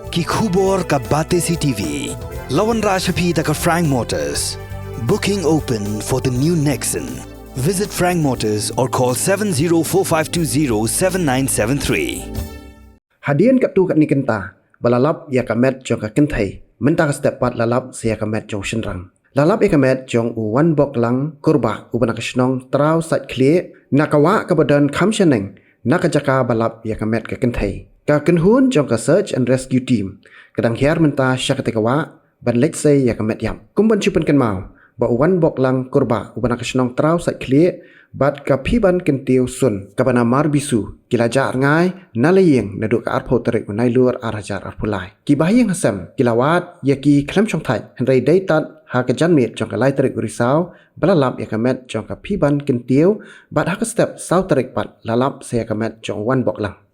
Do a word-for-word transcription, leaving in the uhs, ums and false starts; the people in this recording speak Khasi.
Ki khubor ka Batesi TV. La wanrah sha phi da ka Frank Motors. Booking open for the new Nexon. Visit Frank Motors or call seven zero four five two zero seven nine seven three. Hadien katto katne kynta ba la lap ïa ka met jong ka kynthei, mynta ka step pat la lap sa ïa ka met jong u shynrang. La lap ïa ka met jong u Wanboklang Kurbah uba na ka shnong Traw Saitkhlieh, na ka wah kaba don kham shaneng na ka jaka ba lap ïa ka met ka kynthei. Ka kynhun jong ka Search and Rescue Team ka dang hiar mynta sha katei ka wah ban leit sei ïa ka met ïap. Kum ban shu pynkynmaw ba u Wanboklang Kurbah uba na ka shnong Traw Saitkhlieh bad ka Phiban Kyntiew Sun kaba na Marbisu ki la jah rngai na la ïing naduh ka arphew tarik u Nailur ar hajar arphew lai. Ki bahaïing hasem ki la wad ïa ki khlem shongthait, hynrei dei tad ha ka janmiet jong ka lai tarik u Risaw ba la lap ïa ka met jong ka Phiban Kyntiew, bad ha ka step saw tarik pat la lap sa ïa ka met jong u Wanboklang.